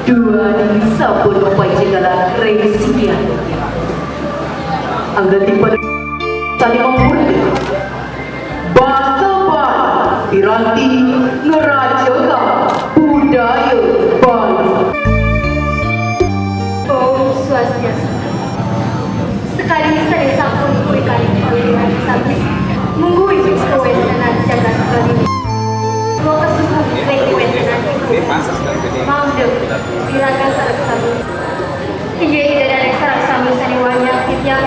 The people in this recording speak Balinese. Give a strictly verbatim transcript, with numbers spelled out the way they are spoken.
Dua di sabun upai jagalan resikian. Angga tipe saling memurni. Bahasa Bali, piranti nerajakan budaya Bali. Om Swastiastu. Sekali saya sampun kuwi kali oleh Dewan Sambi. Munggui kewenten jagat Bali. Dua kesungguh kewenten itu. Mangde, diraga sarak sabu. Iya, tidak ada sarak sabu saniwanya, titiang